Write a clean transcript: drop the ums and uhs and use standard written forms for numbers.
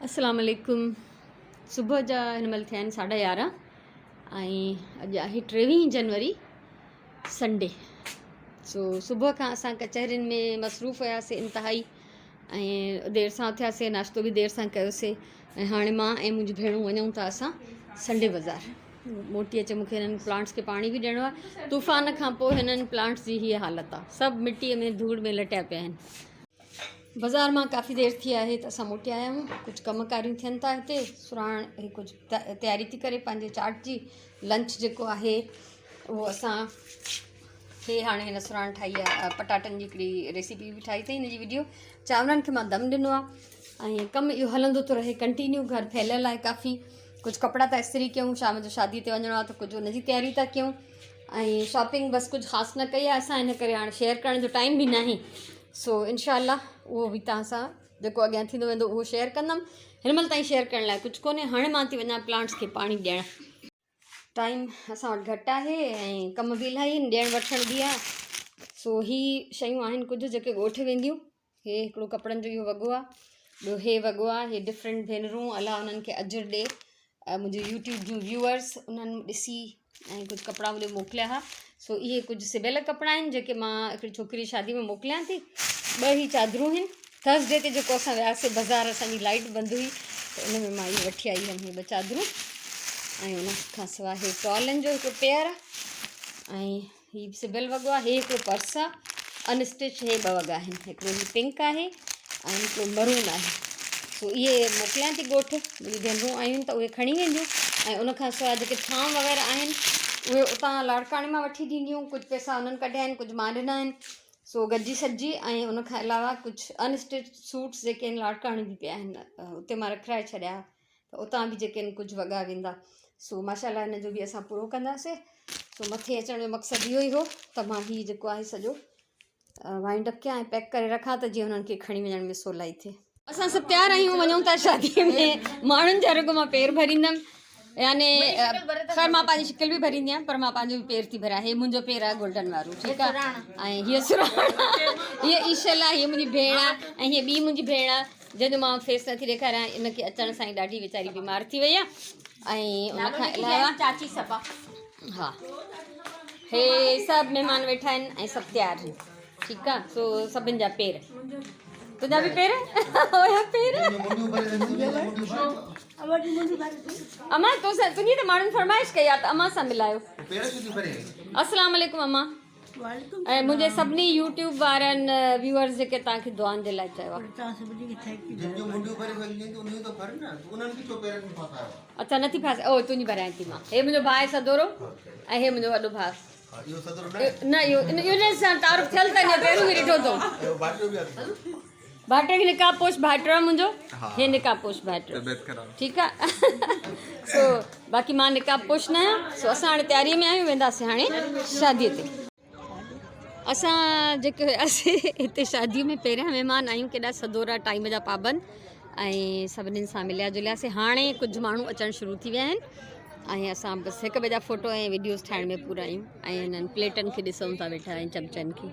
السلام عليڪم صبح جا هن مهل ٿيا آهن ساڍا يارهن ۽ اڄ آهي ٽيويهه جنوري سنڊي سو صبح کان اسان ڪچهرين ۾ مصروف هياسي انتهائي ۽ دير سان اٿياسي ناشتو به دير سان ڪيوسي ۽ هاڻي مان ۽ منهنجون ڀيڻون وڃون ٿا اسان سنڊي بازار موٽي اچي مونکي هنن پلانٽس کي پاڻي به ڏيڻو آهي طوفان کان پوء هنن پلانٽس جي هيء حالت آهي سڀ مٽيء ۾ ڌوڙ ۾ لٽيا پيا آهن بازار مان ڪافي دير ٿي آهي ته اسان موٽي آيا آهيون ڪجهه ڪم ڪاريون ٿين ٿا هتي سراڻ هي ڪجهه تياري ٿي ڪري پنهنجي چاٽ جي لنچ جيڪو آهي اهو اسان هي هاڻي هن سراڻ ٺاهي آهي پٽاٽن جي هڪڙي ريسيپي به ٺاهي اٿئي هن جي وڊيو چانورن کي مان دم ڏنو آهي ۽ ڪم اهو هلندو ٿو رهي ڪنٽينيو گهر ڦهليل آهي ڪافي ڪجهه ڪپڙا ٿا استري ڪيون شام جو شادي تي وڃڻو آهي ته ڪجهه ان جي تياري ٿا ڪيون ۽ شاپنگ بس ڪجهه خاص نه ڪئي آهي اسان ان ڪري هاڻي شيئر ڪرڻ جو ٽائيم به ناهي سو انشاء الله اهو به توهان سان جيڪو اڳيان ٿيندو ويندو اهو شيئر ڪندم هن مهل تائين شيئر ڪرڻ لاء ڪجهه ڪونهي هاڻي مان ٿي وڃان پلانٽس کي پاڻي ڏيڻ ٽائيم اسان وٽ گهٽ آهي ۽ ڪم به الاهي آهن ڏيڻ وٺڻ به آهي سو هي شيون آهن ڪجهه جيڪي ڳوٺ وينديون هي هڪڙو ڪپڙن جو اهو وڳو آهي ٻيو هي وڳو آهي هي ڊفرنٽ ڀينرون الله انهن کي اجر ڏي منهنجي يوٽيوب جون ويوئرس انهن ڏسي ۽ ڪجهه ڪپڙا مون ڏي موڪليا ها سو اهي ڪجهه سبيل ڪپڙا آهن جيڪي مان هڪڙي ڇوڪري جي شادي ۾ موڪليان ٿي ٻه هي چادرون آهن ٿرسڊي تي جيڪو اسان وياسي بازار اسانجي لائٽ بند هئي ته ان ۾ مان اهي وٺي آئي هيم هي ٻه چادرون ۽ ان کان سواء هي ٽالن جو هڪڙو پيئر آهي ۽ هي به سبيل وڳو آهي هي هڪڙو پرس آهي ان اسٽچ هي ٻه وڳا آهن هڪڙو هي پنڪ آهي ۽ هڪڙو مرون آهي سو اهي موڪليان ٿي ڳوٺ منهنجي ڀينرون آيون ته اهي کڻي وينديون ۽ ان کان سواء جيڪي ٿانو وغيره آهن اهي اتان لاڙڪاڻي مان وٺي ڏينديون ڪجهه پئسا انهن ڪڍيا آهن ڪجهه مان ڏنا آهن سو گڏجي سڏجي ۽ ان کان علاوه ڪجهه ان اسٽچ سوٽس جيڪي آهن لاڙڪاڻي به پيا آهن اتي مان رکرائي ڇڏيا ته اتان به جيڪي آهن ڪجهه وڳا ويندا سو ماشاء الله هن جو به اسان پورو ڪنداسي سو مٿي اچڻ جو مقصد اهو ئي هو ته مان هي جيڪو آهي سڄو وائنڊ اپ ڪيان ۽ پيڪ ڪري رکان ته جيئن انهن کي کڻي وڃڻ ۾ سولائي ٿئي. اسان سڀ تيار آهيون وڃون ٿا شادي ۾ ماڻهن جا رڳو مان پير ڀريندم يعني خير مان پنهنجي شڪل به ڀريندي آهيان پر مان پنهنجو به پير ٿي ڀريان هي منهنجو پير آهي گولڊن وارو ٺيڪ آهي ۽ هيء سراڻ هيء ايشل آهي هيء منهنجي ڀيڻ آهي ۽ هيء ٻي منهنجي ڀيڻ آهي جنهن جو مان فيس نٿي ڏيکاريان ان کي اچڻ سان ئي ڏاڍي ويچاري بيمار ٿي وئي آهي ۽ ان کان علاوه چاچي صبا ها هي سڀ مهمان ويٺا آهن ۽ سڀ تيار آهن ٺيڪ آهي سو سڀن جا پير تنهنجا به پير هيا پير اما تو سان تنهنجي ته ماڻهن فرمائش ڪئي آهي ته اما سان ملايو السلام عليڪم اما ۽ منهنجي سڀني يوٽيوب وارن ويوئرز جيڪي توهان کي دعائن جي لاء چيو آهي. اڇا نٿي ڦاسي او تنهنجي ڀرايان ٿي مان هي منهنجو ڀاء سدورو ۽ هي منهنجو وڏو ڀاء نه اهو ان سان تعارف ٿيل ته اڃا پهريون به ڏٺو اٿو ڀائٽي کي نقاب پوش ڀائٽو آهي منهنجو هي نقاب پوش ڀائٽو ٺيڪ آهي سو باقي مان نقاب پوش نه آهيان سو اسان هاڻي تياري ۾ آهيون وينداسين هاڻي شادي تي اسان جيڪي هياسي هتي شادي ۾ پهريان مهمان آهيون ڪيڏا سدورا ٽائيم جا پابند ۽ سڀنين سان مليا جلياسي هاڻي ڪجهه ماڻهو اچڻ شروع ٿي ويا آهن ۽ اسان بس هڪ ٻئي جا فوٽو ۽ ويڊيوز ٺاهڻ ۾ پورا آهيون ۽ هنن پليٽن کي ڏسون ٿا ويٺا ۽ چمچن کي.